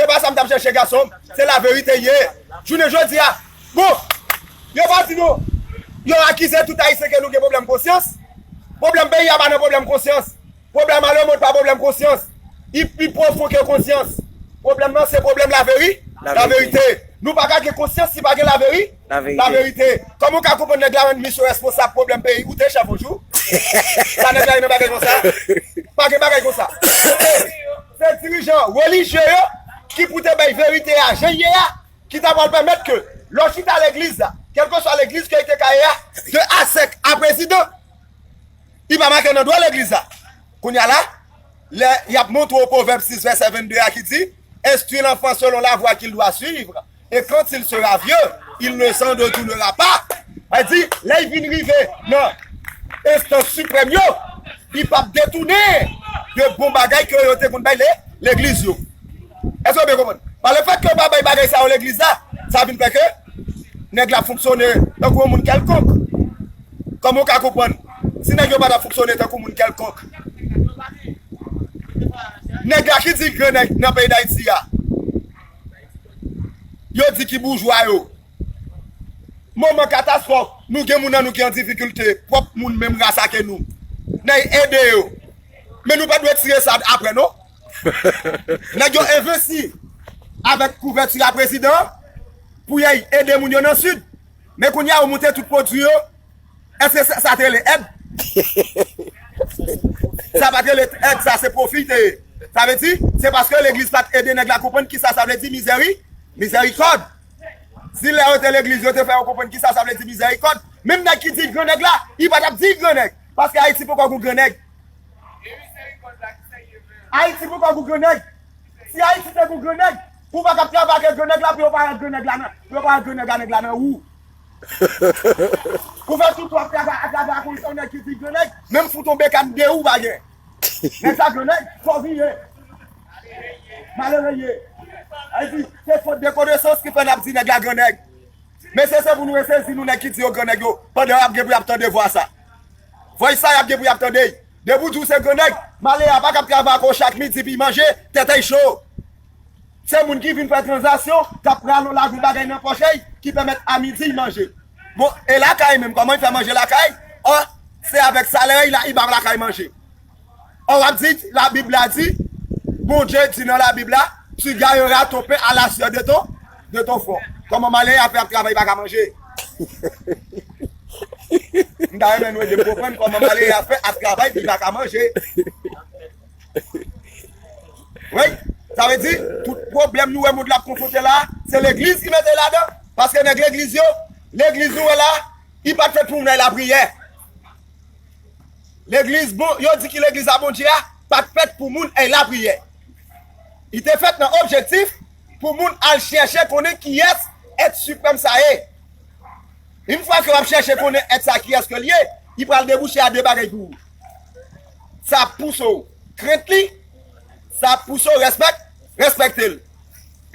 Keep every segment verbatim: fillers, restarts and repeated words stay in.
pa sa m t ap chèche, gason m. Se laverite l ye. Jounen jodi a, bon, yo pa di nou, yo akize tout Ayisyen ke nou gen pwoblèm konsyans. Pwoblèm peyi a pa nan pwoblèm konsyans. Pwoblèm a lemonn pa pwoblèm konsyans. Li pi pwofon ke konsyans. Pwoblèm nan se pwoblèm laveri-, laverite. Nou pa ka gen konsyans si pa gen laveri-, laverite. Kòman w ka konprann nèg la rann misyon responsab pwoblèm peyi? Ou te chèf yon jou? Sa nèg la gen nan bagay konsa? Pa gen bagay konsa. Se dirijan relijye yo ki pou te bay verite a jan l ye a, ki ta pral pèmèt ke lè w chita legliz la, kèlkeswa legliz ke li te ka ye a, de a sèk a prezidan, li pa make nan dwa legliz la. Kounye a la, lè y ap montre w Pwovèb sis vèsè vennde a ki di, Instruis l'enfant selon la voie qu'il doit suivre, et quand il sera vieux, il ne s'en détournera pas. Sa di, lè y vin rive nan enstans siprèm yo, li p ap detounen de bon bagay ke yo te konn bay le-, legliz yo. Èske w byen konprann? Pa lefèt ke yo pa bay bagay sa yo legliz la, sa vin fè ke nèg la fonksyone tankou yon moun kèlkonk. Kòman w ka konprann? Si nèg yo pa t ap fonksyone tankou moun kèlkonk, nèg la ki di grann nèg nan peyi Dayiti a, yo di ki boujwa yo. Moman katastwòf, nou gen moun nan nou ki an difikilte, pwòp moun menm ras ake nou. N a ede yo. Men nou pa dwe tire sa apre, non. Nèg yo envesti avèk kouvèti a prezidan pou y al ede moun yo nan Sid. Men kounye a, yo moute tout pwodui yo. Èske sa, sa te rele èd? Sa pa te rele èd, sa se pwofi te ye. Sa vle di, se paske legliz pa t ede nèg la konprann kisa sa vle di mizèri-, mizèrikòd. Si lè yo te legliz, yo te fè yo konprann kisa sa vle di mizèrikòd, menm nèg ki di l grannèg la, li pa t ap di l grannèg. Paske Ayiti poko gon grannèg. Ayiti poko gon grannèg. Si Ayiti te gon grannèg, ou pa t ap travay ak grannèg la pou yo pa wè grannèg la nan, pou yo pa wè grannèg a nèg la nan ou. Ou fè tout w ap travay, ap travay ak yon nèg ki di grannèg, menm fout yon bekàn de ou pa gen. Nèg sa grannèg, fò vire. Malere ye. Sa vle di, se fot de konesans ki fè n ap di nèg la grannèg. Mesye, se pou nou resezi nou nèg ki di yo grannèg yo, pandan y ap gen pou y ap tande vwa sa. Vwa sa y ap gen pou y ap tande. Depi w di w se grannèg, malere a pa kab travay ak ou chak midi pou y manje, tèt a y cho. Se moun ki vin fè tranzaksyon, k ap rale yon lavi bagay nan pòch li, ki pèmèt a midi y manje. Bon, e lakay menm, kòman y fè manje lakay? Ò, se avèk salè y la, y ba lakay manje. Ò, w ap di, Labib la di, Bondye di nan Labib la, tu gagneras ton pain à la sueur de ton, de ton front. Kòman malere a fè ap travay, pa ka manje? M ta renmen nou ede m konprann kòman malere a fè ap travay, li pa ka manje. Wi, sa vle di, tout pwoblèm nou wè mond la ap konfwonte la, se legliz ki mete ladan. Paske nèg legliz yo, legliz nou wè la, li pa t fèt pou moun al lapriyè. Legliz, bon, yo di ki legliz a Bondye a pa t fèt pou moun al lapriyè. Li te fèt nan objektif pou moun al chèche konnen kiyès èt siprèm sa ye. Yon fwa ke w ap chèche konnen èt sa kiyès ke l ye, li pral debouche a de bagay pou ou. Sa ap pouse w krent li, sa ap pouse w respèk-, respekte l.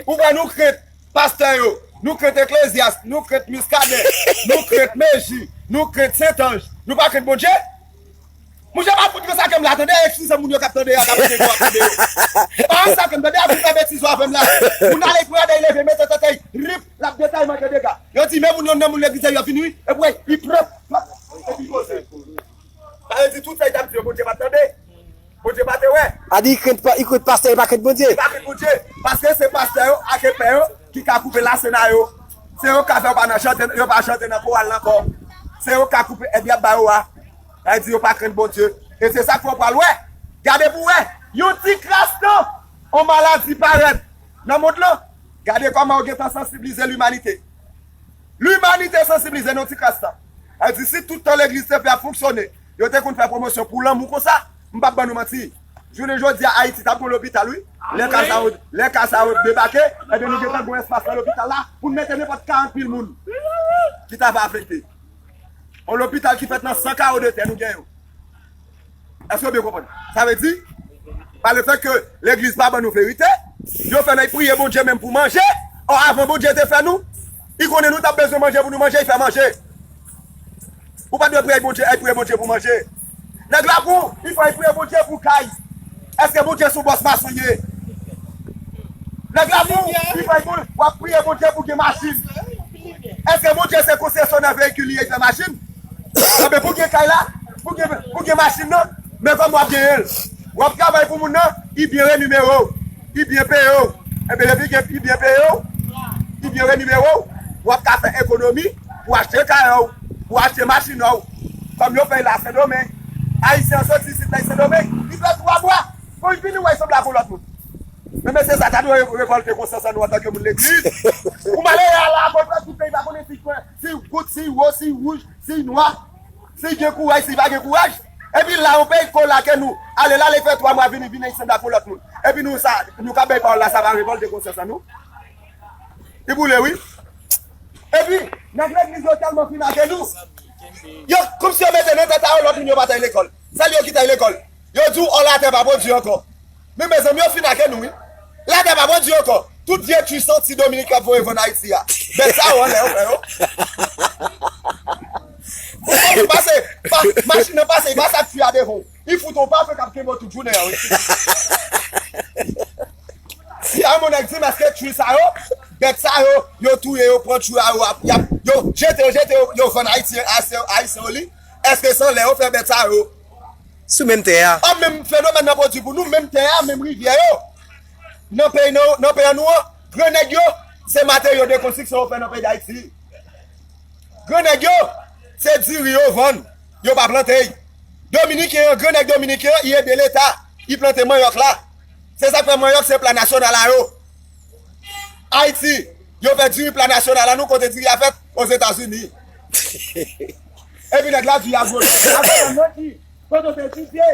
Ou wè nou krent pastè yo, nou krent Eklezyas, nou krent Miskaden, nou krent Meji, nou krent Sentanj. Nou pa krent Bondye? Monchè, pa fout ke sa ke m la tande, eskize moun yo k ap tande a, k ap tande yo, ap tande yo. E pa sa ke m tande a, pou fè betiz yo avè m la. Moun ale pran dèy leve, mete tèt li, rip, l ap detay manje dega. Yo di, men moun yo nan moun legliz yo vini wi, epi li pran, epi poze. Sa vle di tout sa li t ap di yo, Bondye pa t tande. Bondye pa te wè. A di, li krent pa-, li krent pastè, li pa krent Bondye. Li pa krent Bondye. Paske se pastè yo ak epè yo ki ka koupe lasena yo. Se yo k ka fè yo pa nan chante, yo pa chante nan koral la ankò. Se yo k ka koupe èd y ap ba yo a. Sa vle di yo pa krent Bondye. E se sa k fè w pral wè. Gade pou w wè. Yon ti kras tan, yon maladi parèt nan mond lan. Gade kòman yo gentan sansiblize limanite. Limanite sansiblize nan ti kras tan. Sa vle di si tout tan legliz te fè ap fonksyone, yo te konn fè pwomosyon pou lanmou konsa, m p ap ban nou manti. Jounen jodi a, Ayiti t ap gon lopital, wi. Lè ka sa yo, lè ka sa yo debake, ebyen nou gentan gon espas nan lopital la pou n mete nenpòt karant mil moun ki ta va afekte. Yon lopital ki fèt nan san kawo de tè nou gen yo. Èske w byen konprann? Sa vle di, pa lefèt ke legliz pa ban nou verite, yo fè n al priye Bondye menm pou manje. Ò, avan Bondye te fè nou, li konnen nou t ap bezwen manje pou nou manje, li fè manje. Ou pa dwe priye Bondye, al priye Bondye pou manje. Nèg la pou, li fè al priye Bondye pou kay. Èske Bondye se yon bòs mason ye? Nèg la pou li bay moun, w ap priye Bondye pou gen machin. Èske Bondye se konsesyonè veyikil li ye, fè machin? Anben pou gen kay la, pou gen, pou gen machin nan, men kòman w ap genyen l? W ap travay pou moun nan, li byen renimere w, li byen peye w. Enben depi gen, li byen peye w, li byen renimere w, w ap ka fè ekonomi pou achte kay ou, pou achte machin ou. Kòm yo fè l la Sendomeng. Ayisyen an soti isit la Sendomeng, li fè twa mwa. Bon, li vini wè l sanble ak yon lòt moun. Men mesye sa ta dwe re- revòlte konsyans an nou antanke moun legliz. Ou malere a la, akontrè tout peyi pa konnen si kwen, si gout, si wo, si wouj, si nwa, si gen kouraj, si pa gen kouraj. Epi la, yon peyi ko lake nou. Ale la, li fè twa mwa vini, vini ansanm ak yon lòt moun. Epi nou sa, nou ka bay pawòl la, sa va revòlte konsyans an nou. Li boule, wi. Epi, nèg legliz yo tèlman fin ake nou. Yo, kòmsi yo mete nan tèt a yo lòt moun yo pa t al lekòl. Sèl yo ki t al lekòl. Yo di w, ò, latè pa pwodui ankò. Men mezanmi, yo fin ake nou, wi. Latè pa pwodui ankò. Tout vye twi santi Dominik yo ap voye vann Ayiti a. Bèt sa yo anlè yo, frè yo. Ou konprann pase, pa, machin nan pase, li pase ak twi a devan w. Li fout w pa fè k ap kenbe w tout jounen an, wi. Si a yon nèg di m èske twi sa yo, bèt sa yo, yo touye yo, pran twi a yo, ap, y ap, yo jete yo, jete yo, yo vann Ayiti, Ayisyen, Ayisyen yo li. Èske se anlè yo fè bèt sa yo? Sou menm tè a. An menm fenomèn nan pwodui pou nou, menm tè a, menm rivyè yo. Nan peyi, nan, nan peyi an nou an, gran nèg yo, se materyo de konstriksyon yo fè nan peyi Dayiti. Gran nèg yo, se diri yo vann, yo pa plante y. Dominiken an, gran nèg dominiken an, li ede leta, li plante manyòk la. Se sa k fè manyòk se pla nasyonal a yo. Ayiti, yo fè diri pla nasyonal a nou kote diri a fèt Ozetazini. Epi nèg la di a gwo. Avan nan ki? Kote w te etidye?